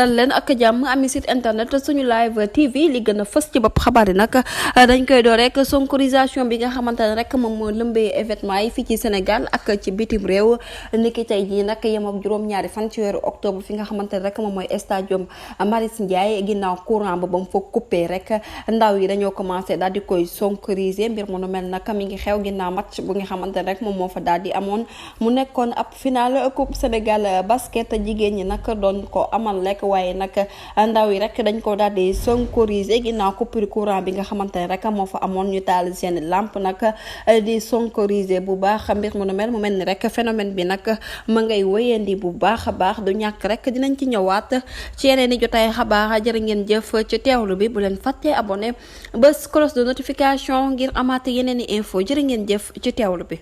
dal leen ak jàmm ami site internet suñu live TV li gën a fës ci bopp xabaar yi nag dañ koy door rek sonkorisation bi nga xamante ne rek moom moo lëmbee événement yi fii ci Sénégal ak ci bitim réew niki tey jii nag yem ak juróom-ñaari fan ci weeru octobre fi nga xamante ne rek moom mooy stadium Marius Ndiaye ginnaaw courant ba mu fa coupé rek ndaw yi dañoo commencé daal di koy sonkoriser mbir mu nu mel nag mi ngi xew ginnaaw match bu nga xamante ne rek moom moo fa daal di amoon mu nekkoon ab final coupe Sénégal basket jigéen ñi nag doon ko amal rek waaye nag ndaw yi rek dañ ko daal di sonkoriser ginnaaw coupure courant bi nga xamante ne rek moo fa amoon ñu taal seen lampe nag di sonkoriser bu baax mbir mu mel ni rek phénomène bi nag ma ngay wéyandi bu baax a baax du ñàkk rek dinañ ci ñëwaat ci yeneen i jotaay xabaar jërë ngeen jëf ci teewlu bi bu leen fàttee abonné bés cloche de notification ngir amaat yeneen i info jërë ngeen jëf ci teewlu bi